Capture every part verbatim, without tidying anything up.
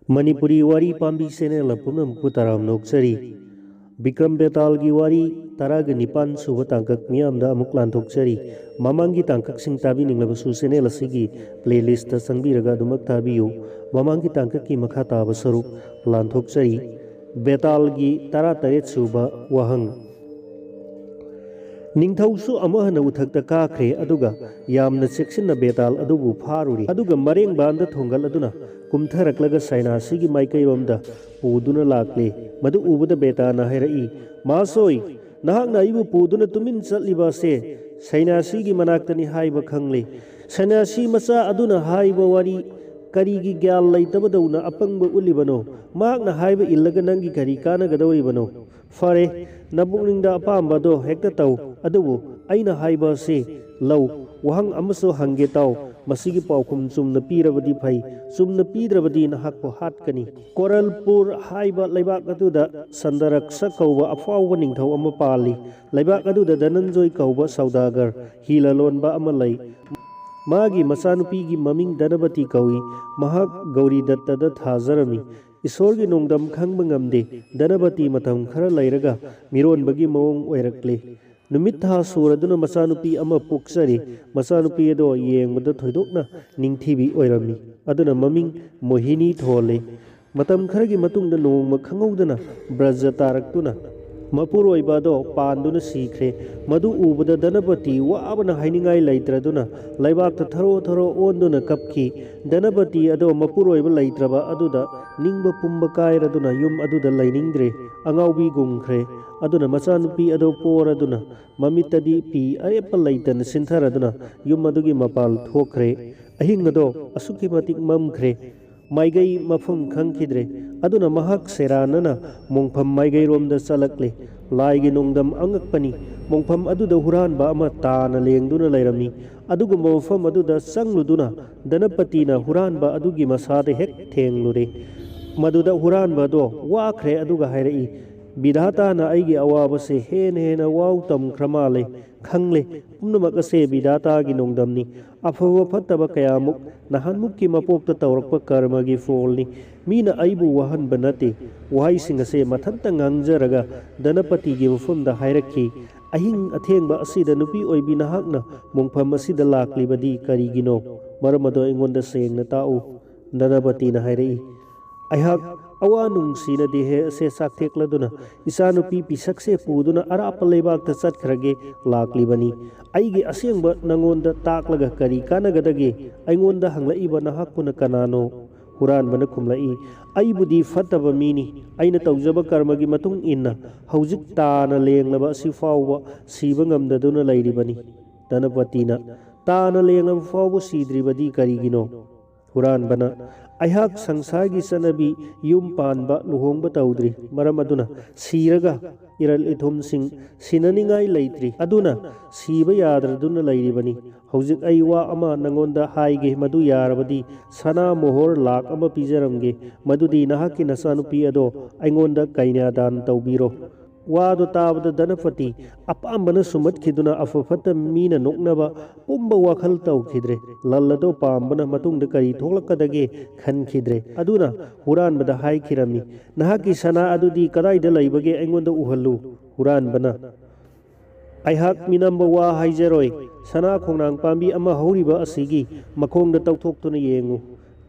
ꯃꯅꯤꯄꯨꯔꯤ ꯋꯥꯔꯤ ꯄꯥꯝꯕꯤ ꯆꯦꯅꯦꯜ ꯄꯨꯝꯅꯃꯛꯄꯨ ꯇꯔꯥꯝꯅ ꯑꯣꯛꯆꯔꯤ꯫ ꯕꯤꯀ꯭ꯔꯝ ꯕꯦꯇꯥꯜꯒꯤ ꯋꯥꯔꯤ ꯇꯔꯥꯒ ꯅꯤꯄꯥꯟ ꯁꯨꯕ ꯇꯥꯡꯀꯛ ꯃꯤꯌꯥꯝꯗ ꯑꯃꯨꯛ ꯂꯥꯟꯊꯣꯛꯆꯔꯤ꯫ ꯃꯃꯥꯡꯒꯤ ꯇꯥꯡꯀꯛꯁꯤꯡ ꯇꯥꯕꯤꯅꯤꯡꯂꯕꯁꯨ ꯆꯦꯅꯦꯜ ꯑꯁꯤꯒꯤ ꯄ꯭ꯂꯦꯂꯤꯁꯇ ꯆꯪꯕꯤꯔꯒ ꯑꯗꯨꯃꯛ ꯇꯥꯕꯤꯌꯨ꯫ ꯃꯃꯥꯡꯒꯤ ꯇꯥꯡꯀꯛꯀꯤ ꯃꯈꯥ ꯇꯥꯕ ꯁꯔꯨꯛ ꯂꯥꯟꯊꯣꯛꯆꯔꯤ꯫ ꯕꯦꯇꯥꯜꯒꯤ ꯇꯔꯥꯇꯔꯦꯠ ꯁꯨꯕ ꯋꯥꯍꯪ꯫ ꯅꯤꯡꯊꯧꯁꯨ ꯑꯃꯨꯛ ꯍꯟꯅ ꯎꯊꯛꯇ ꯀꯥꯈ꯭ꯔꯦ, ꯑꯗꯨꯒ ꯌꯥꯝꯅ ꯆꯦꯛꯁꯤꯟꯅ ꯕꯦꯇꯥꯜ ꯑꯗꯨꯕꯨ ꯐꯥꯔꯨꯔꯤ꯫ ꯑꯗꯨꯒ ꯃꯔꯦꯡꯕꯥꯟꯗ ꯊꯣꯡꯒꯜ ꯑꯗꯨꯅ ꯀꯨꯝꯊꯔꯛꯂꯒ ꯁꯩꯅꯥꯁꯤꯒꯤ ꯃꯥꯏꯀꯩꯔꯣꯝꯗ ꯄꯨꯗꯨꯅ ꯂꯥꯛꯂꯦ꯫ ꯃꯗꯨ ꯎꯕꯗ ꯕꯦꯇꯥꯅ ꯍꯥꯏꯔꯛꯏ, "ꯃꯍꯥꯁꯣꯏ, ꯅꯍꯥꯛꯅ ꯑꯩꯕꯨ ꯄꯨꯗꯨꯅ ꯇꯨꯃꯤꯟ ꯆꯠꯂꯤꯕ ꯑꯁꯦ ꯁꯩꯅꯥꯁꯤꯒꯤ ꯃꯅꯥꯛꯇꯅꯤ ꯍꯥꯏꯕ ꯈꯪꯂꯦ꯫ ꯁꯩꯅꯥꯁꯤ ꯃꯆꯥ ꯑꯗꯨꯅ ꯍꯥꯏꯕ ꯋꯥꯔꯤ ꯀꯔꯤꯒꯤ ꯒ꯭ꯌꯥꯟ ꯂꯩꯇꯕꯗꯧꯅ ꯑꯄꯪꯕ ꯎꯠꯂꯤꯕꯅꯣ? ꯃꯍꯥꯛꯅ ꯍꯥꯏꯕ ꯏꯜꯂꯒ ꯅꯪꯒꯤ ꯀꯔꯤ ꯀꯥꯟꯅꯒꯗꯧꯔꯤꯕꯅꯣ? ꯐꯔꯦ, ꯅꯄꯨꯛꯅꯤꯡꯗ ꯑꯄꯥꯝꯕꯗꯣ ꯍꯦꯛꯇ ꯇꯧ, ꯑꯗꯨꯕꯨ ꯑꯩꯅ ꯍꯥꯏꯕ ꯑꯁꯤ ꯂꯧ꯫ ꯋꯥꯍꯪ ꯑꯃꯁꯨ ꯍꯪꯒꯦ ꯇꯥꯎ, ꯃꯁꯤꯒꯤ ꯄꯥꯎꯈꯨꯝ ꯆꯨꯝꯅ ꯄꯤꯔꯕꯗꯤ ꯐꯩ, ꯆꯨꯝꯅ ꯄꯤꯗ꯭ꯔꯕꯗꯤ ꯅꯍꯥꯛꯄꯨ ꯍꯥꯠꯀꯅꯤ꯫ ꯀꯣꯔꯜꯄꯨꯔ ꯍꯥꯏꯕ ꯂꯩꯕꯥꯛ ꯑꯗꯨꯗ ꯁꯟꯗꯔꯛꯁ ꯀꯧꯕ ꯑꯐꯥꯎꯕ ꯅꯤꯡꯊꯧ ꯑꯃ ꯄꯥꯜꯂꯤ꯫ ꯂꯩꯕꯥꯛ ꯑꯗꯨꯗ ꯙꯅꯟꯖꯣꯏ ꯀꯧꯕ ꯁꯧꯗꯥꯒꯔ, ꯍꯤ ꯂꯂꯣꯟꯕ ꯑꯃ ꯂꯩ꯫ ꯃꯥꯒꯤ ꯃꯆꯥꯅꯨꯄꯤꯒꯤ ꯃꯃꯤꯡ ꯙꯅꯕꯇꯤ ꯀꯧꯏ꯫ ꯃꯍꯥꯛ ꯒꯧꯔꯤ ꯗꯠꯇꯗ ꯊꯥꯖꯔꯝꯃꯤ꯫ ꯏꯁꯣꯔꯒꯤ ꯅꯣꯡꯗꯝ ꯈꯪꯕ ꯉꯝꯗꯦ꯫ ꯙꯅꯕꯇꯤ ꯃꯇꯝ ꯈꯔ ꯂꯩꯔꯒ ꯃꯤꯔꯣꯟꯕꯒꯤ ꯃꯑꯣꯡ ꯑꯣꯏꯔꯛꯂꯦ꯫ ꯅꯨꯃꯤꯠ ꯊꯥ ꯁꯨꯔꯗꯨꯅ ꯃꯆꯥꯅꯨꯄꯤ ꯑꯃ ꯄꯣꯛꯆꯔꯦ꯫ ꯃꯆꯥꯅꯨꯄꯤ ꯑꯗꯣ ꯌꯦꯡꯕꯗ ꯊꯣꯏꯗꯣꯛꯅ ꯅꯤꯡꯊꯤꯕꯤ ꯑꯣꯏꯔꯝꯃꯤ꯫ ꯑꯗꯨꯅ ꯃꯃꯤꯡ ꯃꯣꯍꯤꯅꯤ ꯊꯣꯜꯂꯦ꯫ ꯃꯇꯝ ꯈꯔꯒꯤ ꯃꯇꯨꯡꯗ ꯅꯣꯡꯃ ꯈꯪꯍꯧꯗꯅ ꯕ꯭ꯔꯖ ꯇꯥꯔꯛꯇꯨꯅ ꯃꯄꯨꯔꯣꯏꯕ ꯑꯗꯣ ꯄꯥꯟꯗꯨꯅ ꯁꯤꯈ꯭ꯔꯦ꯫ ꯃꯗꯨ ꯎꯕꯗ ꯙꯅꯄꯇꯤ ꯋꯥꯕꯅ ꯍꯥꯏꯅꯤꯡꯉꯥꯏ ꯂꯩꯇ꯭ꯔꯗꯨꯅ ꯂꯩꯕꯥꯛꯇ ꯊꯔꯣ ꯊꯔꯣ ꯑꯣꯟꯗꯨꯅ ꯀꯞꯈꯤ꯫ ꯙꯅꯄꯇꯤ ꯑꯗꯣ ꯃꯄꯨꯔꯣꯏꯕ ꯂꯩꯇ꯭ꯔꯕ ꯑꯗꯨꯗ ꯅꯤꯡꯕ ꯄꯨꯝꯕ ꯀꯥꯏꯔꯗꯨꯅ ꯌꯨꯝ ꯑꯗꯨꯗ ꯂꯩꯅꯤꯡꯗ꯭ꯔꯦ꯫ ꯑꯉꯥꯎꯕꯤꯒꯨꯝꯈ꯭ꯔꯦ꯫ ꯑꯗꯨꯅ ꯃꯆꯥꯅꯨꯄꯤ ꯑꯗꯣ ꯄꯣꯔꯗꯨꯅ ꯃꯃꯤꯠꯇꯗꯤ ꯄꯤ ꯑꯔꯦꯞꯄ ꯂꯩꯇꯅ ꯁꯤꯟꯊꯔꯗꯨꯅ ꯌꯨꯝ ꯑꯗꯨꯒꯤ ꯃꯄꯥꯜ ꯊꯣꯛꯈ꯭ꯔꯦ꯫ ꯑꯍꯤꯡ ꯑꯗꯣ ꯑꯁꯨꯛꯀꯤ ꯃꯇꯤꯛ ꯃꯝꯈ꯭ꯔꯦ꯫ ꯃꯥꯏꯒꯩ ꯃꯐꯝ ꯈꯪꯈꯤꯗ꯭ꯔꯦ꯫ ꯑꯗꯨꯅ ꯃꯍꯥꯛ ꯁꯦꯔꯥꯟꯅꯅ ꯃꯣꯡꯐꯝ ꯃꯥꯏꯒꯩꯔꯣꯝꯗ ꯆꯠꯂꯛꯂꯦ꯫ ꯂꯥꯏꯒꯤ ꯅꯣꯡꯗꯝ ꯑꯉꯛꯄꯅꯤ꯫ ꯃꯣꯡꯐꯝ ꯑꯗꯨꯗ ꯍꯨꯔꯥꯟꯕ ꯑꯃ ꯇꯥꯅ ꯂꯦꯡꯗꯨꯅ ꯂꯩꯔꯝꯃꯤ꯫ ꯑꯗꯨꯒꯨꯝꯕ ꯃꯐꯝ ꯑꯗꯨꯗ ꯆꯪꯂꯨꯗꯨꯅ ꯙꯅꯄꯇꯤꯅ ꯍꯨꯔꯥꯟꯕ ꯑꯗꯨꯒꯤ ꯃꯁꯥꯗ ꯍꯦꯛ ꯊꯦꯡꯂꯨꯔꯦ꯫ ꯃꯗꯨꯗ ꯍꯨꯔꯥꯟꯕ ꯑꯗꯣ ꯋꯥꯈ꯭ꯔꯦ ꯑꯗꯨꯒ ꯍꯥꯏꯔꯛꯏ, ꯕꯤꯙꯥꯇꯥꯅ ꯑꯩꯒꯤ ꯑꯋꯥꯕꯁꯦ ꯍꯦꯟꯅ ꯍꯦꯟꯅ ꯋꯥꯎ ꯇꯝꯈ꯭ꯔ ꯃꯥꯜꯂꯦ꯫ ꯈꯪꯂꯦ, ꯄꯨꯝꯅꯃꯛ ꯑꯁꯦ ꯕꯤꯙꯥꯇꯥꯒꯤ ꯅꯣꯡꯗꯝꯅꯤ꯫ ꯑꯐꯕ ꯐꯠꯇꯕ ꯀꯌꯥꯃꯨꯛ ꯅꯍꯥꯟꯃꯨꯛꯀꯤ ꯃꯄꯣꯛꯇ ꯇꯧꯔꯛꯄ ꯀꯔꯃꯒꯤ ꯐꯣꯜꯅꯤ꯫ ꯃꯤꯅ ꯑꯩꯕꯨ ꯋꯥꯍꯟꯕ ꯅꯠꯇꯦ꯫ ꯋꯥꯍꯩꯁꯤꯡ ꯑꯁꯦ ꯃꯊꯟꯇ ꯉꯥꯡꯖꯔꯒ ꯙꯅꯄꯇꯤꯒꯤ ꯃꯐꯝꯗ ꯍꯥꯏꯔꯛꯈꯤ, "ꯑꯍꯤꯡ ꯑꯊꯦꯡꯕ ꯑꯁꯤꯗ ꯅꯨꯄꯤ ꯑꯣꯏꯕꯤ ꯅꯍꯥꯛꯅ ꯃꯣꯡꯐꯝ ꯑꯁꯤꯗ ꯂꯥꯛꯂꯤꯕꯗꯤ ꯀꯔꯤꯒꯤꯅꯣ? ꯃꯔꯝ ꯑꯗꯨ ꯑꯩꯉꯣꯟꯗ ꯁꯦꯡꯅ ꯇꯥꯛꯎ"꯫ ꯙꯅꯄꯇꯤꯅ ꯍꯥꯏꯔꯛꯏ, ꯑꯩꯍꯥꯛ ꯑꯋꯥ ꯅꯨꯡꯁꯤꯅ ꯗꯦꯍ ꯑꯁꯦ ꯆꯥꯛꯊꯦꯛꯂꯗꯨꯅ ꯏꯆꯥꯅꯨꯄꯤ ꯄꯤꯁꯛꯁꯦ ꯄꯨꯗꯨꯅ ꯑꯔꯥꯞꯄ ꯂꯩꯕꯥꯛꯇ ꯆꯠꯈ꯭ꯔꯒꯦ ꯂꯥꯛꯂꯤꯕꯅꯤ꯫ ꯑꯩꯒꯤ ꯑꯁꯦꯡꯕ ꯅꯉꯣꯟꯗ ꯇꯥꯛꯂꯒ ꯀꯔꯤ ꯀꯥꯟꯅꯒꯗꯒꯦ? ꯑꯩꯉꯣꯟꯗ ꯍꯪꯂꯛꯏꯕ ꯅꯍꯥꯛꯄꯨꯅ ꯀꯅꯥꯅꯣ? ꯍꯨꯔꯥꯟꯕꯅ ꯈꯨꯝꯂꯛꯏ, ꯑꯩꯕꯨꯗꯤ ꯐꯠꯇꯕ ꯃꯤꯅꯤ꯫ ꯑꯩꯅ ꯇꯧꯖꯕ ꯀꯔꯃꯒꯤ ꯃꯇꯨꯡ ꯏꯟꯅ ꯍꯧꯖꯤꯛ ꯇꯥꯅ ꯂꯦꯡꯂꯕ ꯑꯁꯤ ꯐꯥꯎꯕ ꯁꯤꯕ ꯉꯝꯗꯗꯨꯅ ꯂꯩꯔꯤꯕꯅꯤ꯫ ꯙꯅꯄꯇꯤꯅ, ꯇꯥꯅ ꯂꯦꯡꯂꯕ ꯐꯥꯎꯕ ꯁꯤꯗ꯭ꯔꯤꯕꯗꯤ ꯀꯔꯤꯒꯤꯅꯣ? ꯍꯨꯔꯥꯟꯕꯅ, ꯑꯩꯍꯥꯛ ꯁꯪꯁꯥꯔꯒꯤ ꯆꯠꯅꯕꯤ ꯌꯨꯝ ꯄꯥꯟꯕ, ꯂꯨꯍꯣꯡꯕ ꯇꯧꯗ꯭ꯔꯤ꯫ ꯃꯔꯝ ꯑꯗꯨꯅ ꯁꯤꯔꯒ ꯏꯔꯜ ꯏꯊꯨꯝꯁꯤꯡ ꯁꯤꯟꯅꯅꯤꯡꯉꯥꯏ ꯂꯩꯇ꯭ꯔꯤ꯫ ꯑꯗꯨꯅ ꯁꯤꯕ ꯌꯥꯗ꯭ꯔꯗꯨꯅ ꯂꯩꯔꯤꯕꯅꯤ꯫ ꯍꯧꯖꯤꯛ ꯑꯩ ꯋꯥ ꯑꯃ ꯅꯉꯣꯟꯗ ꯍꯥꯏꯒꯦ, ꯃꯗꯨ ꯌꯥꯔꯕꯗꯤ ꯁꯅꯥ ꯃꯣꯍꯣꯔ ꯂꯥꯛ ꯑꯃ ꯄꯤꯖꯔꯝꯒꯦ꯫ ꯃꯗꯨꯗꯤ ꯅꯍꯥꯛꯀꯤ ꯅꯆꯥꯅꯨꯄꯤ ꯑꯗꯣ ꯑꯩꯉꯣꯟꯗ ꯀꯩꯅ꯭ꯌꯥꯗꯥꯟ ꯇꯧꯕꯤꯔꯣ꯫ ꯋꯥꯗꯨ ꯇꯥꯕꯗ ꯙꯅꯄꯇꯤ ꯑꯄꯥꯝꯕꯅ ꯁꯨꯝꯍꯠꯈꯤꯗꯨꯅ ꯑꯐ ꯐꯠꯇ ꯃꯤꯅ ꯅꯣꯛꯅꯕ ꯄꯨꯝꯕ ꯋꯥꯈꯜ ꯇꯧꯈꯤꯗ꯭ꯔꯦ꯫ ꯂꯜ ꯑꯗꯨ ꯄꯥꯝꯕꯅ ꯃꯇꯨꯡꯗ ꯀꯔꯤ ꯊꯣꯛꯂꯛꯀꯗꯒꯦ ꯈꯟꯈꯤꯗ꯭ꯔꯦ꯫ ꯑꯗꯨꯅ ꯍꯨꯔꯥꯟꯕꯗ ꯍꯥꯏꯈꯤꯔꯝꯃꯤ, "ꯅꯍꯥꯛꯀꯤ ꯁꯅꯥ ꯑꯗꯨꯗꯤ ꯀꯗꯥꯏꯗ ꯂꯩꯕꯒꯦ? ꯑꯩꯉꯣꯟꯗ ꯎꯍꯜꯂꯨ"꯫ ꯍꯨꯔꯥꯟꯕꯅ, "ꯑꯩꯍꯥꯛ ꯃꯤꯅꯝꯕ ꯋꯥ ꯍꯥꯏꯖꯔꯣꯏ꯫ ꯁꯅꯥ ꯈꯣꯡꯅꯥꯡ ꯄꯥꯝꯕꯤ ꯑꯃ ꯍꯧꯔꯤꯕ ꯑꯁꯤꯒꯤ ꯃꯈꯣꯡꯗ ꯇꯧꯊꯣꯛꯇꯨꯅ ꯌꯦꯡꯉꯨ"꯫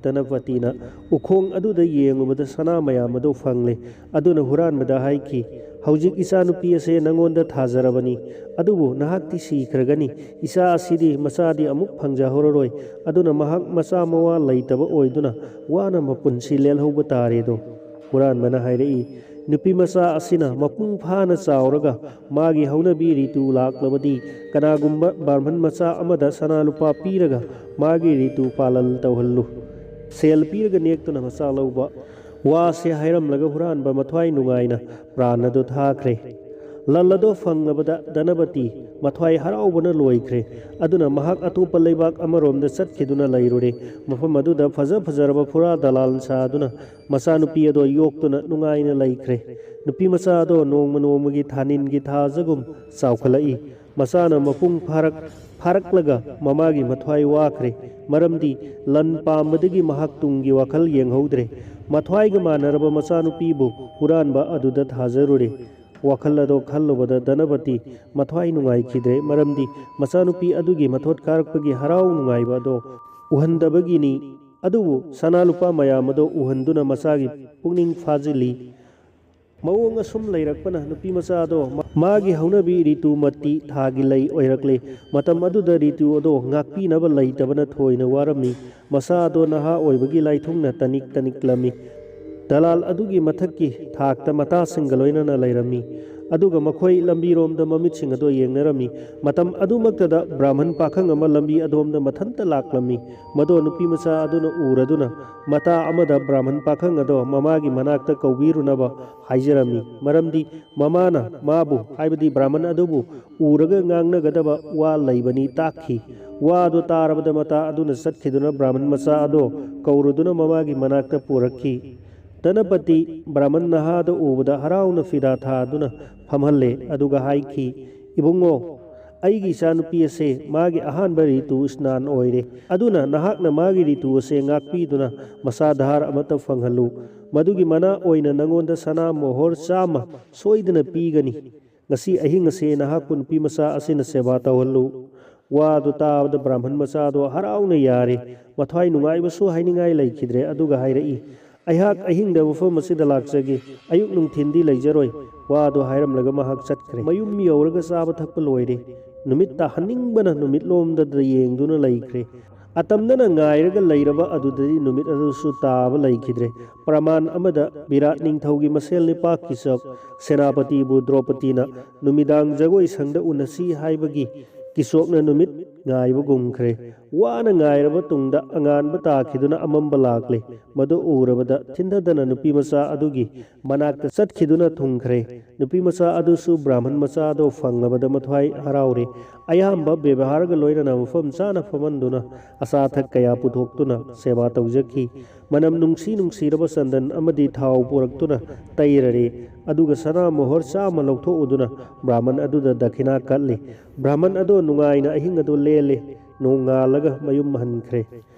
ꯙꯅꯄꯇꯤꯅ ꯎꯈꯣꯡ ꯑꯗꯨꯗ ꯌꯦꯡꯂꯨꯕꯗ ꯁꯅꯥ ꯃꯌꯥꯝ ꯑꯗꯨ ꯐꯪꯂꯦ꯫ ꯑꯗꯨꯅ ꯍꯨꯔꯥꯟꯕꯗ ꯍꯥꯏꯈꯤ, "ꯍꯧꯖꯤꯛ ꯏꯆꯥꯅꯨꯄꯤ ꯑꯁꯦ ꯅꯉꯣꯟꯗ ꯊꯥꯖꯔꯕꯅꯤ, ꯑꯗꯨꯕꯨ ꯅꯍꯥꯛꯇꯤ ꯁꯤꯈ꯭ꯔꯒꯅꯤ꯫ ꯏꯆꯥ ꯑꯁꯤꯗꯤ ꯃꯆꯥꯗꯤ ꯑꯃꯨꯛ ꯐꯪꯖꯍꯧꯔꯔꯣꯏ꯫ ꯑꯗꯨꯅ ꯃꯍꯥꯛ ꯃꯆꯥ ꯃꯋꯥ ꯂꯩꯇꯕ ꯑꯣꯏꯗꯨꯅ ꯋꯥꯅ ꯃꯄꯨꯟꯁꯤ ꯂꯦꯜꯍꯧꯕ ꯇꯥꯔꯦꯗꯣ"꯫ ꯍꯨꯔꯥꯟꯕꯅ ꯍꯥꯏꯔꯛꯏ, ꯅꯨꯄꯤ ꯃꯆꯥ ꯑꯁꯤꯅ ꯃꯄꯨꯡ ꯐꯥꯅ ꯆꯥꯎꯔꯒ ꯃꯥꯒꯤ ꯍꯧꯅꯕꯤ ꯔꯤꯇꯨ ꯂꯥꯛꯂꯕꯗꯤ ꯀꯅꯥꯒꯨꯝꯕ ꯕ꯭ꯔꯥꯍꯃꯟ ꯃꯆꯥ ꯑꯃꯗ ꯁꯅꯥ ꯂꯨꯄꯥ ꯄꯤꯔꯒ ꯃꯥꯒꯤ ꯔꯤꯇꯨ ꯄꯥꯂꯟ ꯇꯧꯍꯜꯂꯨ꯫ ꯁꯦꯜ ꯄꯤꯔꯒ ꯅꯦꯛꯇꯨꯅ ꯃꯆꯥ ꯂꯧꯕ꯫ ꯋꯥꯁꯦ ꯍꯥꯏꯔꯝꯂꯒ ꯍꯨꯔꯥꯟꯕ ꯃꯊ꯭ꯋꯥꯏ ꯅꯨꯡꯉꯥꯏꯅ ꯄ꯭ꯔꯥꯟ ꯑꯗꯨ ꯊꯥꯈ꯭ꯔꯦ꯫ ꯂꯟ ꯑꯗꯣ ꯐꯪꯂꯕꯗ ꯙꯅꯄꯇꯤ ꯃꯊ꯭ꯋꯥꯏ ꯍꯔꯥꯎꯕꯅ ꯂꯣꯏꯈ꯭ꯔꯦ꯫ ꯑꯗꯨꯅ ꯃꯍꯥꯛ ꯑꯇꯣꯞꯄ ꯂꯩꯕꯥꯛ ꯑꯃꯔꯣꯝꯗ ꯆꯠꯈꯤꯗꯨꯅ ꯂꯩꯔꯨꯔꯦ꯫ ꯃꯐꯝ ꯑꯗꯨꯗ ꯐꯖ ꯐꯖꯔꯕ ꯐꯨꯔꯥ ꯗꯂꯥꯜ ꯁꯥꯗꯨꯅ ꯃꯆꯥꯅꯨꯄꯤ ꯑꯗꯣ ꯌꯣꯛꯇꯨꯅ ꯅꯨꯡꯉꯥꯏꯅ ꯂꯩꯈ꯭ꯔꯦ꯫ ꯅꯨꯄꯤ ꯃꯆꯥ ꯑꯗꯣ ꯅꯣꯡꯃ ꯅꯣꯡꯃꯒꯤ ꯊꯥꯅꯤꯟꯒꯤ ꯊꯥꯖꯒꯨꯝ ꯆꯥꯎꯈꯠꯂꯛꯏ꯫ ꯃꯆꯥꯅ ꯃꯄꯨꯡ ꯐꯥꯔꯛ-, ꯐꯥꯔꯛꯂꯒ ꯃꯃꯥꯒꯤ ꯃꯊ꯭ꯋꯥꯏ ꯋꯥꯈ꯭ꯔꯦ꯫ ꯃꯔꯝꯗꯤ ꯂꯟ ꯄꯥꯝꯕꯗꯒꯤ ꯃꯍꯥꯛ ꯇꯨꯡꯒꯤ ꯋꯥꯈꯜ ꯌꯦꯡꯍꯧꯗ꯭ꯔꯦ꯫ ꯃꯊ꯭ꯋꯥꯏꯒ ꯃꯥꯟꯅꯔꯕ ꯃꯆꯥꯅꯨꯄꯤꯕꯨ ꯍꯨꯔꯥꯟꯕ ꯑꯗꯨꯗ ꯊꯥꯖꯔꯨꯔꯦ꯫ ꯋꯥꯈꯜ ꯑꯗꯣ ꯈꯜꯂꯨꯕꯗ ꯙꯅꯄꯇꯤ ꯃꯊ꯭ꯋꯥꯏ ꯅꯨꯡꯉꯥꯏꯈꯤꯗ꯭ꯔꯦ, ꯃꯔꯝꯗꯤ ꯃꯆꯥꯅꯨꯄꯤ ꯑꯗꯨꯒꯤ ꯃꯊꯣꯠ ꯀꯥꯔꯛꯄꯒꯤ ꯍꯔꯥꯎ ꯅꯨꯡꯉꯥꯏꯕ ꯑꯗꯣ ꯎꯍꯟꯗꯕꯒꯤꯅꯤ꯫ ꯑꯗꯨꯕꯨ ꯁꯅꯥ ꯂꯨꯄꯥ ꯃꯌꯥꯝ ꯑꯗꯣ ꯎꯍꯟꯗꯨꯅ ꯃꯆꯥꯒꯤ ꯄꯨꯛꯅꯤꯡ ꯐꯥꯖꯤꯜꯂꯤ꯫ ꯃꯑꯣꯡ ꯑꯁꯨꯝ ꯂꯩꯔꯛꯄꯅ ꯅꯨꯄꯤ ꯃꯆꯥ ꯑꯗꯣ ꯃꯥꯒꯤ ꯍꯧꯅꯕꯤ ꯔꯤꯇꯨꯃꯇꯤ ꯊꯥꯒꯤ ꯂꯩ ꯑꯣꯏꯔꯛꯂꯦ꯫ ꯃꯇꯝ ꯑꯗꯨꯗ ꯔꯤꯇꯨ ꯑꯗꯣ ꯉꯥꯛꯄꯤꯅꯕ ꯂꯩꯇꯕꯅ ꯊꯣꯏꯅ ꯋꯥꯔꯝꯃꯤ꯫ ꯃꯆꯥ ꯑꯗꯣ ꯅꯍꯥ ꯑꯣꯏꯕꯒꯤ ꯂꯥꯏꯊꯨꯡꯅ ꯇꯅꯤꯛ ꯇꯅꯤꯛꯂꯝꯃꯤ꯫ ꯗꯂꯥꯜ ꯑꯗꯨꯒꯤ ꯃꯊꯛꯀꯤ ꯊꯥꯛꯇ ꯃꯇꯥꯁꯤꯡꯒ ꯂꯣꯏꯅꯅ ꯂꯩꯔꯝꯃꯤ꯫ ꯑꯗꯨꯒ ꯃꯈꯣꯏ ꯂꯝꯕꯤꯔꯣꯝꯗ ꯃꯃꯤꯠꯁꯤꯡ ꯑꯗꯣ ꯌꯦꯡꯅꯔꯝꯃꯤ꯫ ꯃꯇꯝ ꯑꯗꯨꯃꯛꯇꯗ ꯕ꯭ꯔꯥꯍꯃꯟ ꯄꯥꯈꯪ ꯑꯃ ꯂꯝꯕꯤ ꯑꯗꯣꯝꯗ ꯃꯊꯟꯇ ꯂꯥꯛꯂꯝꯃꯤ꯫ ꯃꯗꯣ ꯅꯨꯄꯤ ꯃꯆꯥ ꯑꯗꯨꯅ ꯎꯔꯗꯨꯅ ꯃꯇꯥ ꯑꯃꯗ ꯕ꯭ꯔꯥꯍꯃꯟ ꯄꯥꯈꯪ ꯑꯗꯣ ꯃꯃꯥꯒꯤ ꯃꯅꯥꯛꯇ ꯀꯧꯕꯤꯔꯨꯅꯕ ꯍꯥꯏꯖꯔꯝꯃꯤ꯫ ꯃꯔꯝꯗꯤ ꯃꯃꯥꯅ ꯃꯥꯕꯨ, ꯍꯥꯏꯕꯗꯤ ꯕ꯭ꯔꯥꯍꯃꯟ ꯑꯗꯨꯕꯨ ꯎꯔꯒ ꯉꯥꯡꯅꯒꯗꯕ ꯋꯥ ꯂꯩꯕꯅꯤ ꯇꯥꯛꯈꯤ꯫ ꯋꯥ ꯑꯗꯨ ꯇꯥꯔꯕꯗ ꯃꯇꯥ ꯑꯗꯨꯅ ꯆꯠꯈꯤꯗꯨꯅ ꯕ꯭ꯔꯥꯍꯃꯟ ꯃꯆꯥ ꯑꯗꯣ ꯀꯧꯔꯨꯗꯨꯅ ꯃꯃꯥꯒꯤ ꯃꯅꯥꯛꯇ ꯄꯨꯔꯛꯈꯤ꯫ ꯙꯅꯄꯇꯤ ꯕ꯭ꯔꯥꯍꯃꯟ ꯅꯍꯥꯗ ꯎꯕꯗ ꯍꯔꯥꯎꯅ ꯐꯤꯗꯥ ꯊꯥꯗꯨꯅ ꯐꯝꯍꯜꯂꯦ, ꯑꯗꯨꯒ ꯍꯥꯏꯈꯤ, "ꯏꯕꯨꯡꯉꯣ, ꯑꯩꯒꯤ ꯏꯆꯥꯅꯨꯄꯤ ꯑꯁꯦ ꯃꯥꯒꯤ ꯑꯍꯥꯟꯕ ꯔꯤꯇꯨ ꯁ꯭ꯅꯥꯟ ꯑꯣꯏꯔꯦ꯫ ꯑꯗꯨꯅ ꯅꯍꯥꯛꯅ ꯃꯥꯒꯤ ꯔꯤꯇꯨ ꯑꯁꯦ ꯉꯥꯛꯄꯤꯗꯨꯅ ꯃꯆꯥ ꯙꯥꯔ ꯑꯃꯠꯇ ꯐꯪꯍꯜꯂꯨ꯫ ꯃꯗꯨꯒꯤ ꯃꯅꯥ ꯑꯣꯏꯅ ꯅꯉꯣꯟꯗ ꯁꯅꯥ ꯃꯣꯍꯣꯔ ꯆꯥꯝꯃ ꯁꯣꯏꯗꯅ ꯄꯤꯒꯅꯤ꯫ ꯉꯁꯤ ꯑꯍꯤꯡ ꯑꯁꯦ ꯅꯍꯥꯛꯄꯨ ꯅꯨꯄꯤ ꯃꯆꯥ ꯑꯁꯤꯅ ꯁꯦꯕꯥ ꯇꯧꯍꯜꯂꯨ꯫" ꯋꯥ ꯑꯗꯨ ꯇꯥꯕꯗ ꯕ꯭ꯔꯥꯍꯃꯟ ꯃꯆꯥꯗꯣ ꯍꯔꯥꯎꯅ ꯌꯥꯔꯦ꯫ ꯃꯊ꯭ꯋꯥꯏ ꯅꯨꯡꯉꯥꯏꯕꯁꯨ ꯍꯥꯏꯅꯤꯡꯉꯥꯏ ꯂꯩꯈꯤꯗ꯭ꯔꯦ꯫ ꯑꯗꯨꯒ ꯍꯥꯏꯔꯛꯏ, "ꯑꯩꯍꯥꯛ ꯑꯍꯤꯡꯗ ꯃꯐꯝ ꯑꯁꯤꯗ ꯂꯥꯛꯆꯒꯦ꯫ ꯑꯌꯨꯛ ꯅꯨꯡꯊꯤꯟꯗꯤ ꯂꯩꯖꯔꯣꯏ꯫" ꯋꯥ ꯑꯗꯨ ꯍꯥꯏꯔꯝꯂꯒ ꯃꯍꯥꯛ ꯆꯠꯈ꯭ꯔꯦ꯫ ꯃꯌꯨꯝ ꯌꯧꯔꯒ ꯆꯥꯕ ꯊꯛꯄ ꯂꯣꯏꯔꯦ꯫ ꯅꯨꯃꯤꯠ ꯇꯥꯍꯟꯅꯤꯡꯕꯅ ꯅꯨꯃꯤꯠꯂꯣꯝꯗ ꯌꯦꯡꯗꯨꯅ ꯂꯩꯈ꯭ꯔꯦ꯫ ꯑꯇꯝꯅꯅ ꯉꯥꯏꯔꯒ ꯂꯩꯔꯕ ꯑꯗꯨꯗꯗꯤ ꯅꯨꯃꯤꯠ ꯑꯗꯨꯁꯨ ꯇꯥꯕ ꯂꯩꯈꯤꯗ꯭ꯔꯦ꯫ ꯄ꯭ꯔꯃꯥꯟ ꯑꯃꯗ ꯕꯤꯔꯥꯠ ꯅꯤꯡꯊꯧꯒꯤ ꯃꯁꯦꯜ ꯅꯤꯄꯥ ꯀꯤꯆꯛ ꯁꯦꯅꯥꯄꯇꯤꯕꯨ ꯗ꯭ꯔꯧꯄꯗꯤꯅ ꯅꯨꯃꯤꯗꯥꯡ ꯖꯒꯣꯏ ꯁꯪꯗ ꯎꯅꯁꯤ ꯍꯥꯏꯕꯒꯤ ꯀꯤꯆꯣꯛꯅ ꯅꯨꯃꯤꯠ ꯉꯥꯏꯕꯒꯨꯝꯈ꯭ꯔꯦ꯫ ꯋꯥꯅ ꯉꯥꯏꯔꯕ ꯇꯨꯡꯗ ꯑꯉꯥꯟꯕ ꯇꯥꯈꯤꯗꯨꯅ ꯑꯃꯝꯕ ꯂꯥꯛꯂꯦ꯫ ꯃꯗꯨ ꯎꯔꯕꯗ ꯊꯤꯟꯊꯗꯅ ꯅꯨꯄꯤ ꯃꯆꯥ ꯑꯗꯨꯒꯤ ꯃꯅꯥꯛꯇ ꯆꯠꯈꯤꯗꯨꯅ ꯊꯨꯡꯈ꯭ꯔꯦ꯫ ꯅꯨꯄꯤ ꯃꯆꯥ ꯑꯗꯨꯁꯨ ꯕ꯭ꯔꯥꯍꯃꯟ ꯃꯆꯥꯗꯣ ꯐꯪꯂꯕꯗ ꯃꯊ꯭ꯋꯥꯏ ꯍꯔꯥꯎꯔꯦ꯫ ꯑꯌꯥꯝꯕ ꯕꯦꯕꯍꯥꯔꯒ ꯂꯣꯏꯅꯅ ꯃꯐꯝ ꯆꯥꯅ ꯐꯝꯍꯟꯗꯨꯅ ꯑꯆꯥ ꯑꯊꯛ ꯀꯌꯥ ꯄꯨꯊꯣꯛꯇꯨꯅ ꯁꯦꯕꯥ ꯇꯧꯖꯈꯤ꯫ ꯃꯅꯝ ꯅꯨꯡꯁꯤ ꯅꯨꯡꯁꯤꯔꯕ ꯆꯟꯗꯟ ꯑꯃꯗꯤ ꯊꯥꯎ ꯄꯨꯔꯛꯇꯨꯅ ꯇꯩꯔꯔꯦ꯫ ꯑꯗꯨꯒ ꯁꯅꯥ ꯃꯣꯍꯣꯔ ꯆꯥꯝꯃ ꯂꯧꯊꯣꯛꯎꯗꯨꯅ ꯕ꯭ꯔꯥꯍꯃꯟ ꯑꯗꯨꯗ ꯗꯈꯤꯅꯥ ꯀꯠꯂꯤ꯫ ꯕ꯭ꯔꯥꯍꯃꯟ ꯑꯗꯣ ꯅꯨꯡꯉꯥꯏꯅ ꯑꯍꯤꯡ ꯑꯗꯨ ꯂꯦꯜꯂꯦ꯫ ꯅꯣꯡꯉꯥꯜꯂꯒ ꯃꯌꯨꯝ ꯍꯟꯈ꯭ꯔꯦ꯫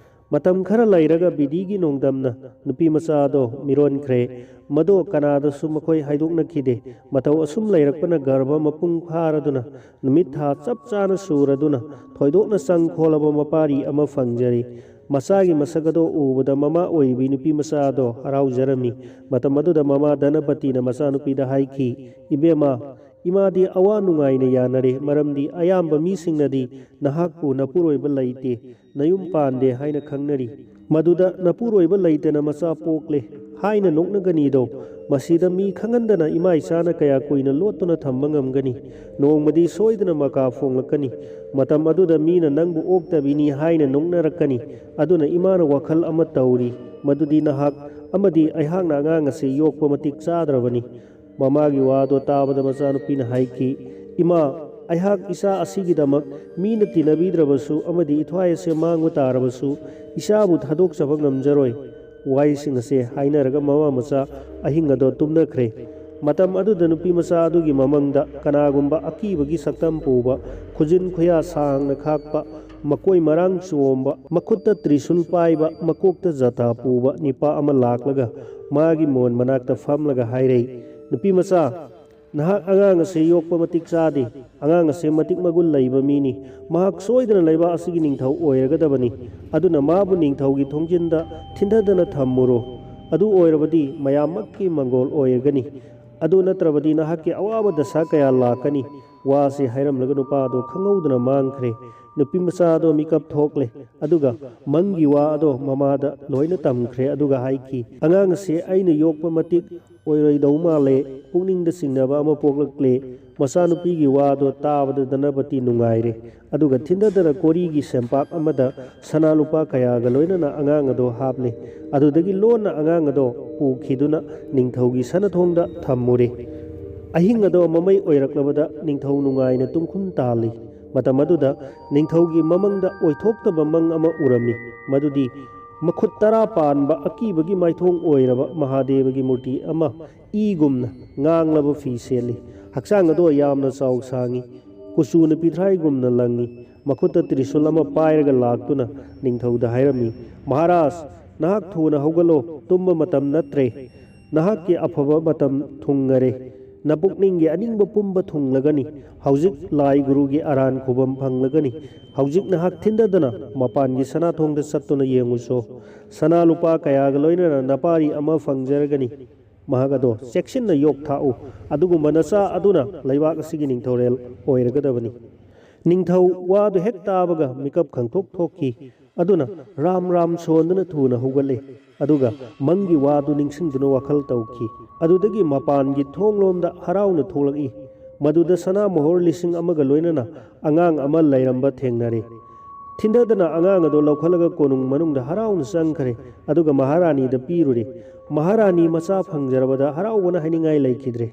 ꯃꯇꯝ ꯈꯔ ꯂꯩꯔꯒ ꯕꯤꯙꯤꯒꯤ ꯅꯣꯡꯗꯝꯅ ꯅꯨꯄꯤ ꯃꯆꯥ ꯑꯗꯣ ꯃꯤꯔꯣꯟꯈ꯭ꯔꯦ꯫ ꯃꯗꯣ ꯀꯅꯥꯗꯁꯨ ꯃꯈꯣꯏ ꯍꯥꯏꯗꯣꯛꯅꯈꯤꯗꯦ꯫ ꯃꯇꯧ ꯑꯁꯨꯝ ꯂꯩꯔꯛꯄꯅ ꯒꯔꯚ ꯃꯄꯨꯡ ꯐꯥꯔꯗꯨꯅ ꯅꯨꯃꯤꯠ ꯊꯥ ꯆꯞ ꯆꯥꯅ ꯁꯨꯔꯗꯨꯅ ꯊꯣꯏꯗꯣꯛꯅ ꯆꯪ ꯈꯣꯜꯂꯕ ꯃꯄꯥꯔꯤ ꯑꯃ ꯐꯪꯖꯔꯤ꯫ ꯃꯆꯥꯒꯤ ꯃꯁꯛ ꯑꯗꯣ ꯎꯕꯗ ꯃꯃꯥ ꯑꯣꯏꯕꯤ ꯅꯨꯄꯤ ꯃꯆꯥ ꯑꯗꯣ ꯍꯔꯥꯎꯖꯔꯝꯃꯤ꯫ ꯃꯇꯝ ꯑꯗꯨꯗ ꯃꯃꯥ ꯙꯅꯄꯇꯤꯅ ꯃꯆꯥꯅꯨꯄꯤꯗ ꯍꯥꯏꯈꯤ, "ꯏꯕꯦꯝꯃ, ꯏꯃꯥꯗꯤ ꯑꯋꯥ ꯅꯨꯡꯉꯥꯏꯅ ꯌꯥꯅꯔꯦ, ꯃꯔꯝꯗꯤ ꯑꯌꯥꯝꯕ ꯃꯤꯁꯤꯡꯅꯗꯤ ꯅꯍꯥꯛꯄꯨ ꯅꯄꯨꯔꯣꯏꯕ ꯂꯩꯇꯦ, ꯅꯌꯨꯝ ꯄꯥꯟꯗꯦ ꯍꯥꯏꯅ ꯈꯪꯅꯔꯤ꯫ ꯃꯗꯨꯗ ꯅꯄꯨꯔꯣꯏꯕ ꯂꯩꯇꯅ ꯃꯆꯥ ꯄꯣꯛꯂꯦ ꯍꯥꯏꯅ ꯅꯣꯛꯅꯒꯅꯤꯗꯣ꯫ ꯃꯁꯤꯗ ꯃꯤ ꯈꯪꯍꯟꯗꯅ ꯏꯃꯥ ꯏꯆꯥꯅ ꯀꯌꯥ ꯀꯨꯏꯅ ꯂꯣꯠꯇꯨꯅ ꯊꯝꯕ ꯉꯝꯒꯅꯤ? ꯅꯣꯡꯃꯗꯤ ꯁꯣꯏꯗꯅ ꯃꯀꯥ ꯐꯣꯡꯂꯛꯀꯅꯤ꯫ ꯃꯇꯝ ꯑꯗꯨꯗ ꯃꯤꯅ ꯅꯪꯕꯨ ꯑꯣꯛꯇꯕꯤꯅꯤ ꯍꯥꯏꯅ ꯅꯣꯛꯅꯔꯛꯀꯅꯤ꯫ ꯑꯗꯨꯅ ꯏꯃꯥꯅ ꯋꯥꯈꯜ ꯑꯃ ꯇꯧꯔꯤ, ꯃꯗꯨꯗꯤ ꯅꯍꯥꯛ ꯑꯃꯗꯤ ꯑꯩꯍꯥꯛꯅ ꯑꯉꯥꯡ ꯑꯁꯤ ꯌꯣꯛꯄ ꯃꯇꯤꯛ ꯆꯥꯗ꯭ꯔꯕꯅꯤ꯫" ꯃꯃꯥꯒꯤ ꯋꯥꯗꯣ ꯇꯥꯕꯗ ꯃꯆꯥꯅꯨꯄꯤꯅ ꯍꯥꯏꯈꯤ, "ꯏꯃꯥ, ꯑꯩꯍꯥꯛ ꯏꯆꯥ ꯑꯁꯤꯒꯤꯗꯃꯛ ꯃꯤꯅ ꯇꯤꯟꯅꯕꯤꯗ꯭ꯔꯕꯁꯨ ꯑꯃꯗꯤ ꯏꯊ꯭ꯋꯥꯏ ꯑꯁꯦ ꯃꯥꯡꯕ ꯇꯥꯔꯕꯁꯨ ꯏꯆꯥꯕꯨ ꯊꯥꯗꯣꯛꯆꯕ ꯉꯝꯖꯔꯣꯏ꯫" ꯋꯥꯍꯩꯁꯤꯡ ꯑꯁꯦ ꯍꯥꯏꯅꯔꯒ ꯃꯃꯥ ꯃꯆꯥ ꯑꯍꯤꯡ ꯑꯗꯣ ꯇꯨꯝꯅꯈ꯭ꯔꯦ꯫ ꯃꯇꯝ ꯑꯗꯨꯗ ꯅꯨꯄꯤ ꯃꯆꯥ ꯑꯗꯨꯒꯤ ꯃꯃꯪꯗ ꯀꯅꯥꯒꯨꯝꯕ ꯑꯀꯤꯕꯒꯤ ꯁꯛꯇꯝ ꯄꯨꯕ, ꯈꯨꯖꯤꯟ ꯈꯨꯌꯥ ꯁꯥꯡꯅ ꯈꯥꯛꯄ, ꯃꯀꯣꯏ ꯃꯔꯥꯡ ꯆꯣꯝꯕ, ꯃꯈꯨꯠꯇ ꯇ꯭ꯔꯤꯁꯨꯜ ꯄꯥꯏꯕ, ꯃꯀꯣꯛꯇ ꯖꯇꯥ ꯄꯨꯕ ꯅꯤꯄꯥ ꯑꯃ ꯂꯥꯛꯂꯒ ꯃꯥꯒꯤ ꯃꯣꯟ ꯃꯅꯥꯛꯇ ꯐꯝꯂꯒ ꯍꯥꯏꯔꯩ, "ꯅꯨꯄꯤ ꯃꯆꯥ, ꯅꯍꯥꯛ ꯑꯉꯥꯡ ꯑꯁꯤ ꯌꯣꯛꯄ ꯃꯇꯤꯛ ꯆꯥꯗꯦ꯫ ꯑꯉꯥꯡ ꯑꯁꯤ ꯃꯇꯤꯛ ꯃꯒꯨꯟ ꯂꯩꯕ ꯃꯤꯅꯤ꯫ ꯃꯍꯥꯛ ꯁꯣꯏꯗꯅ ꯂꯩꯕꯥꯛ ꯑꯁꯤꯒꯤ ꯅꯤꯡꯊꯧ ꯑꯣꯏꯔꯒꯗꯕꯅꯤ꯫ ꯑꯗꯨꯅ ꯃꯥꯕꯨ ꯅꯤꯡꯊꯧꯒꯤ ꯊꯣꯡꯖꯤꯟꯗ ꯊꯤꯟꯊꯗꯅ ꯊꯝꯃꯨꯔꯣ꯫ ꯑꯗꯨ ꯑꯣꯏꯔꯕꯗꯤ ꯃꯌꯥꯝꯃꯛꯀꯤ ꯃꯪꯒꯣꯜ ꯑꯣꯏꯔꯒꯅꯤ꯫ ꯑꯗꯨ ꯅꯠꯇ꯭ꯔꯕꯗꯤ ꯅꯍꯥꯛꯀꯤ ꯑꯋꯥꯕ ꯗꯁꯥ ꯀꯌꯥ ꯂꯥꯛꯀꯅꯤ꯫" ꯋꯥꯁꯤ ꯍꯥꯏꯔꯝꯂꯒ ꯅꯨꯄꯥ ꯑꯗꯨ ꯈꯪꯍꯧꯗꯅ ꯃꯥꯡꯈ꯭ꯔꯦ꯫ ꯅꯨꯄꯤ ꯃꯆꯥ ꯑꯗꯣ ꯃꯤꯀꯞ ꯊꯣꯛꯂꯦ, ꯑꯗꯨꯒ ꯃꯪꯒꯤ ꯋꯥ ꯑꯗꯣ ꯃꯃꯥꯗ ꯂꯣꯏꯅ ꯇꯝꯈ꯭ꯔꯦ꯫ ꯑꯗꯨꯒ ꯍꯥꯏꯈꯤ, "ꯑꯉꯥꯡ ꯑꯁꯦ ꯑꯩꯅ ꯌꯣꯛꯄ ꯃꯇꯤꯛ ꯑꯣꯏꯔꯣꯏꯗꯧ ꯃꯥꯜꯂꯦ, ꯄꯨꯛꯅꯤꯡꯗ ꯆꯤꯡꯅꯕ ꯑꯃ ꯄꯣꯛꯂꯛꯂꯦ"꯫ ꯃꯆꯥꯅꯨꯄꯤꯒꯤ ꯋꯥꯗꯣ ꯇꯥꯕꯗ ꯙꯅꯄꯇꯤ ꯅꯨꯡꯉꯥꯏꯔꯦ꯫ ꯑꯗꯨꯒ ꯊꯤꯟꯗꯗꯅ ꯀꯣꯔꯤꯒꯤ ꯁꯦꯝꯄꯥꯛ ꯑꯃꯗ ꯁꯅꯥ ꯂꯨꯄꯥ ꯀꯌꯥꯒ ꯂꯣꯏꯅꯅ ꯑꯉꯥꯡ ꯑꯗꯣ ꯍꯥꯞꯂꯦ꯫ ꯑꯗꯨꯗꯒꯤ ꯂꯣꯟꯅ ꯑꯉꯥꯡ ꯑꯗꯣ ꯄꯨꯈꯤꯗꯨꯅ ꯅꯤꯡꯊꯧꯒꯤ ꯁꯅꯊꯣꯡꯗ ꯊꯝꯃꯨꯔꯦ꯫ ꯑꯍꯤꯡ ꯑꯗꯣ ꯃꯃꯩ ꯑꯣꯏꯔꯛꯂꯕꯗ ꯅꯤꯡꯊꯧ ꯅꯨꯡꯉꯥꯏꯅ ꯇꯨꯝꯈꯨꯟ ꯇꯥꯜꯂꯤ꯫ ꯃꯇꯝ ꯑꯗꯨꯗ ꯅꯤꯡꯊꯧꯒꯤ ꯃꯃꯪꯗ ꯑꯣꯏꯊꯣꯛꯇꯕ ꯃꯪ ꯑꯃ ꯎꯔꯝꯃꯤ꯫ ꯃꯗꯨꯗꯤ ꯃꯈꯨꯠ ꯇꯔꯥ ꯄꯥꯟꯕ ꯑꯀꯤꯕꯒꯤ ꯃꯥꯏꯊꯣꯡ ꯑꯣꯏꯔꯕ ꯃꯍꯥꯗꯦꯕꯒꯤ ꯃꯨꯔꯇꯤ ꯑꯃ ꯏꯒꯨꯝꯅ ꯉꯥꯡꯂꯕ ꯐꯤ ꯁꯦꯠꯂꯤ꯫ ꯍꯛꯆꯥꯡ ꯑꯗꯣ ꯌꯥꯝꯅ ꯆꯥꯎ ꯁꯥꯡꯉꯤ꯫ ꯀꯨꯆꯨꯅ ꯄꯤꯊ꯭ꯔꯥꯏꯒꯨꯝꯅ ꯂꯪꯉꯤ꯫ ꯃꯈꯨꯠꯇ ꯇ꯭ꯔꯤꯁꯨꯜ ꯑꯃ ꯄꯥꯏꯔꯒ ꯂꯥꯛꯇꯨꯅ ꯅꯤꯡꯊꯧꯗ ꯍꯥꯏꯔꯝꯃꯤ, "ꯃꯍꯥꯔꯥꯖ, ꯅꯍꯥꯛ ꯊꯨꯅ ꯍꯧꯒꯠꯂꯣ, ꯇꯨꯝꯕ ꯃꯇꯝ ꯅꯠꯇ꯭ꯔꯦ꯫ ꯅꯍꯥꯛꯀꯤ ꯑꯐꯕ ꯃꯇꯝ ꯊꯨꯡꯉꯔꯦ꯫ ꯅꯄꯨꯛꯅꯤꯡꯒꯤ ꯑꯅꯤꯡꯕ ꯄꯨꯝꯕ ꯊꯨꯡꯂꯒꯅꯤ꯫ ꯍꯧꯖꯤꯛ ꯂꯥꯏ ꯒꯨꯔꯨꯒꯤ ꯑꯔꯥꯟ ꯈꯨꯕꯝ ꯐꯪꯂꯒꯅꯤ꯫ ꯍꯧꯖꯤꯛ ꯅꯍꯥꯛ ꯊꯤꯟꯗꯗꯅ ꯃꯄꯥꯟꯒꯤ ꯁꯅꯥꯊꯣꯡꯗ ꯆꯠꯇꯨꯅ ꯌꯦꯡꯉꯨꯆꯣ꯫ ꯁꯅꯥ ꯂꯨꯄꯥ ꯀꯌꯥꯒ ꯂꯣꯏꯅꯅ ꯅꯄꯥꯔꯤ ꯑꯃ ꯐꯪꯖꯔꯒꯅꯤ꯫ ꯃꯍꯥꯛ ꯑꯗꯣ ꯆꯦꯛꯁꯤꯟꯅ ꯌꯣꯛ ꯊꯥꯛꯎ꯫ ꯑꯗꯨꯒꯨꯝꯕ ꯅꯆꯥ ꯑꯗꯨꯅ ꯂꯩꯕꯥꯛ ꯑꯁꯤꯒꯤ ꯅꯤꯡꯊꯧꯔꯦꯜ ꯑꯣꯏꯔꯒꯗꯕꯅꯤ"꯫ ꯅꯤꯡꯊꯧ ꯋꯥꯗꯨ ꯍꯦꯛ ꯇꯥꯕꯒ ꯃꯤꯀꯞ ꯈꯪꯊꯣꯛ ꯊꯣꯛꯈꯤ꯫ ꯑꯗꯨꯅ ꯔꯥꯝ ꯔꯥꯝ ꯁꯣꯟꯗꯨꯅ ꯊꯨꯅ ꯍꯧꯒꯠꯂꯦ꯫ ꯑꯗꯨꯒ ꯃꯪꯒꯤ ꯋꯥꯗꯨ ꯅꯤꯡꯁꯤꯡꯗꯨꯅ ꯋꯥꯈꯜ ꯇꯧꯈꯤ꯫ ꯑꯗꯨꯗꯒꯤ ꯃꯄꯥꯟꯒꯤ ꯊꯣꯡꯂꯣꯝꯗ ꯍꯔꯥꯎꯅ ꯊꯣꯛꯂꯛꯏ꯫ ꯃꯗꯨꯗ ꯁꯅꯥ ꯃꯣꯍꯣꯔ ꯂꯤꯁꯤꯡ ꯑꯃꯒ ꯂꯣꯏꯅꯅ ꯑꯉꯥꯡ ꯑꯃ ꯂꯩꯔꯝꯕ ꯊꯦꯡꯅꯔꯦ꯫ ꯊꯤꯟꯗꯗꯅ ꯑꯉꯥꯡ ꯑꯗꯨ ꯂꯧꯈꯠꯂꯒ ꯀꯣꯅꯨꯡ ꯃꯅꯨꯡꯗ ꯍꯔꯥꯎꯅ ꯆꯪꯈ꯭ꯔꯦ꯫ ꯑꯗꯨꯒ ꯃꯍꯥꯔꯥꯅꯤꯗ ꯄꯤꯔꯨꯔꯦ꯫ ꯃꯍꯥꯔꯥꯅꯤ ꯃꯆꯥ ꯐꯪꯖꯔꯕꯗ ꯍꯔꯥꯎꯕꯅ ꯍꯥꯏꯅꯤꯡꯉꯥꯏ ꯂꯩꯈꯤꯗ꯭ꯔꯦ꯫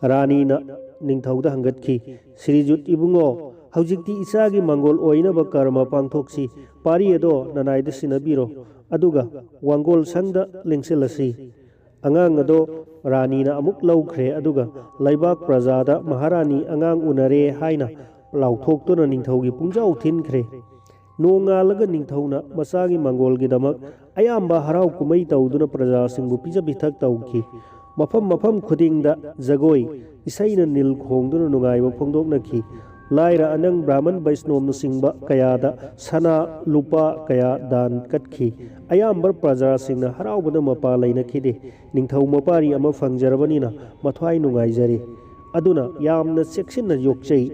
ꯔꯥꯅꯤꯅ ꯅꯤꯡꯊꯧꯗ ꯍꯪꯒꯠꯈꯤ, "ꯁ꯭ꯔꯤꯖꯨꯠ ꯏꯕꯨꯡꯉꯣ, ꯍꯧꯖꯤꯛꯇꯤ ꯏꯆꯥꯒꯤ ꯃꯪꯒꯣꯜ ꯑꯣꯏꯅꯕ ꯀꯔꯃ ꯄꯥꯡꯊꯣꯛꯁꯤ꯫ ꯄꯥꯔꯤ ꯑꯗꯣ ꯅꯅꯥꯏꯗ ꯁꯤꯟꯅꯕꯤꯔꯣ, ꯑꯗꯨꯒ ꯋꯥꯡꯒꯣꯜ ꯁꯪꯗ ꯂꯦꯡꯁꯤꯜꯂꯁꯤ"꯫ ꯑꯉꯥꯡ ꯑꯗꯣ ꯔꯥꯅꯤꯅ ꯑꯃꯨꯛ ꯂꯧꯈ꯭ꯔꯦ, ꯑꯗꯨꯒ ꯂꯩꯕꯥꯛ ꯄ꯭ꯔꯖꯥꯗ ꯃꯍꯥꯔꯥꯅꯤ ꯑꯉꯥꯡ ꯎꯅꯔꯦ ꯍꯥꯏꯅ ꯂꯥꯎꯊꯣꯛꯇꯨꯅ ꯅꯤꯡꯊꯧꯒꯤ ꯄꯨꯡꯖꯥꯎ ꯊꯤꯟꯈ꯭ꯔꯦ꯫ ꯅꯣꯡꯉꯥꯜꯂꯒ ꯅꯤꯡꯊꯧꯅ ꯃꯆꯥꯒꯤ ꯃꯪꯒꯣꯜꯒꯤꯗꯃꯛ ꯑꯌꯥꯝꯕ ꯍꯔꯥꯎ ꯀꯨꯝꯍꯩ ꯇꯧꯗꯨꯅ ꯄ꯭ꯔꯖꯥꯁꯤꯡꯕꯨ ꯄꯤꯖ ꯄꯤꯊꯛ ꯇꯧꯈꯤ꯫ ꯃꯐꯝ ꯃꯐꯝ ꯈꯨꯗꯤꯡꯗ ꯖꯒꯣꯏ, ꯏꯁꯩꯅ ꯅꯤꯜ ꯈꯣꯡꯗꯨꯅ ꯅꯨꯡꯉꯥꯏꯕ ꯐꯣꯡꯗꯣꯛꯅꯈꯤ꯫ ꯂꯥꯏꯔ ꯑꯅꯪ ꯕ꯭ꯔꯥꯍꯃꯟ ꯕꯩꯁꯅꯣꯞꯅꯆꯤꯡꯕ ꯀꯌꯥꯗ ꯁꯅꯥ, ꯂꯨꯄꯥ ꯀꯌꯥ ꯗꯥꯟ ꯀꯠꯈꯤ꯫ ꯑꯌꯥꯝꯕ ꯄ꯭ꯔꯖꯥꯁꯤꯡꯅ ꯍꯔꯥꯎꯕꯗ ꯃꯄꯥ ꯂꯩꯅꯈꯤꯗꯦ꯫ ꯅꯤꯡꯊꯧ ꯃꯄꯥꯔꯤ ꯑꯃ ꯐꯪꯖꯔꯕꯅꯤꯅ ꯃꯊ꯭ꯋꯥꯏ ꯅꯨꯡꯉꯥꯏꯖꯔꯦ꯫ ꯑꯗꯨꯅ ꯌꯥꯝꯅ ꯆꯦꯛꯁꯤꯟꯅ ꯌꯣꯛꯆꯩ꯫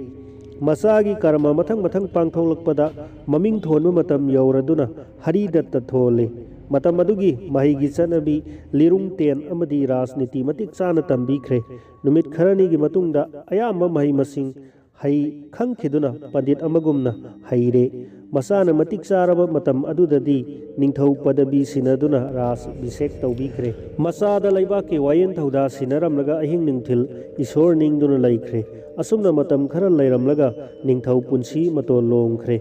ꯃꯆꯥꯒꯤ ꯀꯔꯃ ꯃꯊꯪ ꯃꯊꯪ ꯄꯥꯡꯊꯣꯛꯂꯛꯄꯗ ꯃꯃꯤꯡ ꯊꯣꯟꯕ ꯃꯇꯝ ꯌꯧꯔꯗꯨꯅ ꯍꯔꯤꯗꯠꯇ ꯊꯣꯜꯂꯤ꯫ ꯃꯇꯝ ꯑꯗꯨꯒꯤ ꯃꯍꯩꯒꯤ ꯆꯠꯅꯕꯤ, ꯂꯤꯔꯨꯡ ꯇꯦꯟ ꯑꯃꯗꯤ ꯔꯥꯖꯅꯤꯇꯤ ꯃꯇꯤꯛ ꯆꯥꯅ ꯇꯝꯕꯤꯈ꯭ꯔꯦ꯫ ꯅꯨꯃꯤꯠ ꯈꯔꯅꯤꯒꯤ ꯃꯇꯨꯡꯗ ꯑꯌꯥꯝꯕ ꯃꯍꯩ ꯃꯁꯤꯡ ꯍꯩ ꯈꯪꯈꯤꯗꯨꯅ ꯄꯟꯗꯤꯠ ꯑꯃꯒꯨꯝꯅ ꯍꯩꯔꯦ꯫ ꯃꯁꯥꯅ ꯃꯇꯤꯛ ꯆꯥꯔꯕ ꯃꯇꯝ ꯑꯗꯨꯗꯗꯤ ꯅꯤꯡꯊꯧ ꯄꯗꯕꯤ ꯁꯤꯟꯅꯗꯨꯅ ꯔꯥꯖ ꯑꯚꯤꯁꯦꯛ ꯇꯧꯕꯤꯈ꯭ꯔꯦ꯫ ꯃꯆꯥꯗ ꯂꯩꯕꯥꯛꯀꯤ ꯋꯥꯌꯦꯟ ꯊꯧꯗꯥ ꯁꯤꯟꯅꯔꯝꯂꯒ ꯑꯍꯤꯡ ꯅꯨꯡꯊꯤꯜ ꯏꯁꯣꯔ ꯅꯤꯡꯗꯨꯅ ꯂꯩꯈ꯭ꯔꯦ꯫ ꯑꯁꯨꯝꯅ ꯃꯇꯝ ꯈꯔ ꯂꯩꯔꯝꯂꯒ ꯅꯤꯡꯊꯧ ꯄꯨꯟꯁꯤ ꯃꯇꯣꯜ ꯂꯣꯡꯈ꯭ꯔꯦ꯫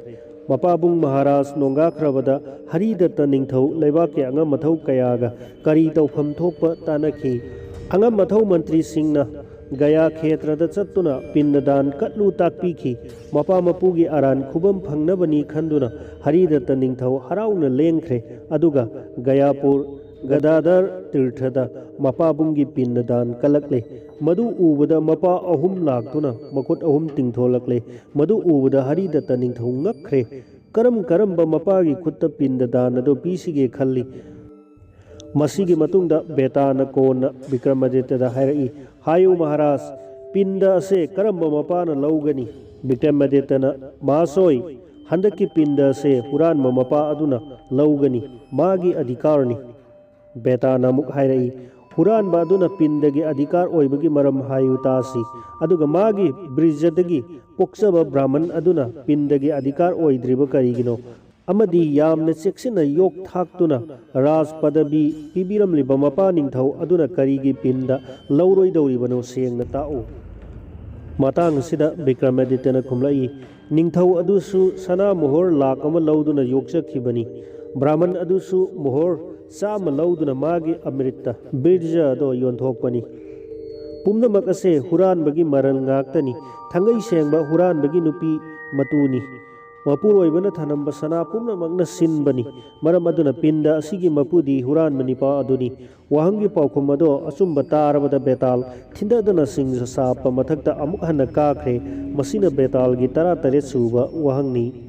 ꯃꯄꯥꯕꯨꯡ ꯃꯍꯥꯔꯥꯖ ꯅꯣꯡꯒꯥꯈ꯭ꯔꯕꯗ ꯍꯔꯤꯗꯠꯇ ꯅꯤꯡꯊꯧ ꯂꯩꯕꯥꯛꯀꯤ ꯑꯉꯝ ꯑꯊꯧ ꯀꯌꯥꯒ ꯀꯔꯤ ꯇꯧꯐꯝ ꯊꯣꯛꯄ ꯇꯥꯟꯅꯈꯤ꯫ ꯑꯉꯝ ꯑꯊꯧ ꯃꯟꯇ꯭ꯔꯤꯁꯤꯡꯅ ꯒꯌꯥ ꯈꯦꯇ꯭ꯔꯗ ꯆꯠꯇꯨꯅ ꯄꯤꯟꯗꯗꯥꯟ ꯀꯠꯂꯨ ꯇꯥꯛꯄꯤꯈꯤ꯫ ꯃꯄꯥ ꯃꯄꯨꯒꯤ ꯑꯔꯥꯟ ꯈꯨꯕꯝ ꯐꯪꯅꯕꯅꯤ ꯈꯟꯗꯨꯅ ꯍꯔꯤꯗꯠꯇ ꯅꯤꯡꯊꯧ ꯍꯔꯥꯎꯅ ꯂꯦꯡꯈ꯭ꯔꯦ꯫ ꯑꯗꯨꯒ ꯒꯌꯥꯄꯨꯔ ꯒꯗꯥꯙꯔ ꯇꯤꯔꯊꯗ ꯃꯄꯥꯕꯨꯡꯒꯤ ꯄꯤꯟꯗꯗꯥꯟ ꯀꯠꯂꯛꯂꯦ꯫ ꯃꯗꯨ ꯎꯕꯗ ꯃꯄꯥ ꯑꯍꯨꯝ ꯂꯥꯛꯇꯨꯅ ꯃꯈꯨꯠ ꯑꯍꯨꯝ ꯇꯤꯡꯊꯣꯂꯛꯂꯦ꯫ ꯃꯗꯨ ꯎꯕꯗ ꯍꯔꯤꯗꯠꯇ ꯅꯤꯡꯊꯧ ꯉꯛꯈ꯭ꯔꯦ꯫ ꯀꯔꯝ ꯀꯔꯝꯕ ꯃꯄꯥꯒꯤ ꯈꯨꯠꯇ ꯄꯤꯟꯗꯗꯥꯟ ꯑꯗꯨ ꯄꯤꯁꯤꯒꯦ ꯈꯜꯂꯤ꯫ ꯃꯁꯤꯒꯤ ꯃꯇꯨꯡꯗ ꯕꯦꯇꯥꯅ ꯀꯣꯟꯅ ꯕꯤꯀ꯭ꯔꯃꯥꯗꯤꯇ꯭ꯌꯗ ꯍꯥꯏꯔꯛꯏ, "ꯍꯥꯏꯌꯨ ꯃꯍꯥꯔꯥꯖ, ꯄꯤꯟꯗ ꯑꯁꯦ ꯀꯔꯝꯕ ꯃꯄꯥꯅ ꯂꯧꯒꯅꯤ?" ꯕꯤꯀ꯭ꯔꯃꯥꯗꯤꯇ꯭ꯌꯅ, "ꯃꯍꯥꯁꯣꯏ, ꯍꯟꯗꯛꯀꯤ ꯄꯤꯟꯗ ꯑꯁꯦ ꯍꯨꯔꯥꯟꯕ ꯃꯄꯥ ꯑꯗꯨꯅ ꯂꯧꯒꯅꯤ, ꯃꯥꯒꯤ ꯑꯙꯤꯀꯥꯔꯅꯤ꯫" ꯕꯦꯇꯥꯅ ꯑꯃꯨꯛ ꯍꯥꯏꯔꯛꯏ, "ꯍꯨꯔꯥꯟꯕ ꯑꯗꯨꯅ ꯄꯤꯟꯗꯒꯤ ꯑꯙꯤꯀꯥꯔ ꯑꯣꯏꯕꯒꯤ ꯃꯔꯝ ꯍꯥꯏꯌꯨ ꯇꯥꯁꯤ, ꯑꯗꯨꯒ ꯃꯥꯒꯤ ꯕ꯭ꯔꯤꯖꯗꯒꯤ ꯄꯣꯛꯆꯕ ꯕ꯭ꯔꯥꯍꯃꯟ ꯑꯗꯨꯅ ꯄꯤꯟꯗꯒꯤ ꯑꯙꯤꯀꯥꯔ ꯑꯣꯏꯗ꯭ꯔꯤꯕ ꯀꯔꯤꯒꯤꯅꯣ? ꯑꯃꯗꯤ ꯌꯥꯝꯅ ꯆꯦꯛꯁꯤꯟꯅ ꯌꯣꯛ ꯊꯥꯛꯇꯨꯅ ꯔꯥꯖ ꯄꯗꯕꯤ ꯄꯤꯕꯤꯔꯝꯂꯤꯕ ꯃꯄꯥ ꯅꯤꯡꯊꯧ ꯑꯗꯨꯅ ꯀꯔꯤꯒꯤ ꯄꯤꯟꯗ ꯂꯧꯔꯣꯏꯗꯧꯔꯤꯕꯅꯣ? ꯁꯦꯡꯅ ꯇꯥꯛꯎ꯫" ꯃꯇꯥꯡ ꯑꯁꯤꯗ ꯕꯤꯀ꯭ꯔꯃꯥꯗꯤꯇ꯭ꯌꯅ ꯈꯨꯝꯂꯛꯏ, "ꯅꯤꯡꯊꯧ ꯑꯗꯨꯁꯨ ꯁꯅꯥ ꯃꯣꯍꯣꯔ ꯂꯥꯛ ꯑꯃ ꯂꯧꯗꯨꯅ ꯌꯣꯛꯆꯈꯤꯕꯅꯤ꯫ ꯕ꯭ꯔꯥꯍꯃꯟ ꯑꯗꯨꯁꯨ ꯃꯣꯍꯣꯔ ꯆꯥꯝꯃ ꯂꯧꯗꯨꯅ ꯃꯥꯒꯤ ꯑꯃ꯭ꯔꯤꯠꯇ, ꯕꯤꯔꯖ ꯑꯗꯣ ꯌꯣꯟꯊꯣꯛꯄꯅꯤ꯫ ꯄꯨꯝꯅꯃꯛ ꯑꯁꯦ ꯍꯨꯔꯥꯟꯕꯒꯤ ꯃꯔꯜ ꯉꯥꯛꯇꯅꯤ꯫ ꯊꯥꯡꯒꯩ ꯁꯦꯡꯕ ꯍꯨꯔꯥꯟꯕꯒꯤ ꯅꯨꯄꯤ ꯃꯇꯨꯅꯤ꯫ ꯃꯄꯨꯔꯣꯏꯕꯅ ꯊꯅꯝꯕ ꯁꯅꯥ ꯄꯨꯝꯅꯃꯛꯅ ꯁꯤꯟꯕꯅꯤ꯫ ꯃꯔꯝ ꯑꯗꯨꯅ ꯄꯤꯟꯗ ꯑꯁꯤꯒꯤ ꯃꯄꯨꯗꯤ ꯍꯨꯔꯥꯟꯕ ꯅꯤꯄꯥ ꯑꯗꯨꯅꯤ꯫" ꯋꯥꯍꯪꯒꯤ ꯄꯥꯎꯈꯨꯝ ꯑꯗꯣ ꯑꯆꯨꯝꯕ ꯇꯥꯔꯕꯗ ꯕꯦꯇꯥꯜ ꯊꯤꯟꯗꯗꯅ ꯁꯤꯡꯖ ꯁꯥꯞꯄ ꯃꯊꯛꯇ ꯑꯃꯨꯛ ꯍꯟꯅ ꯀꯥꯈ꯭ꯔꯦ꯫ ꯃꯁꯤꯅ ꯕꯦꯇꯥꯜꯒꯤ ꯇꯔꯥꯇꯔꯦꯠ ꯁꯨꯕ ꯋꯥꯍꯪꯅꯤ꯫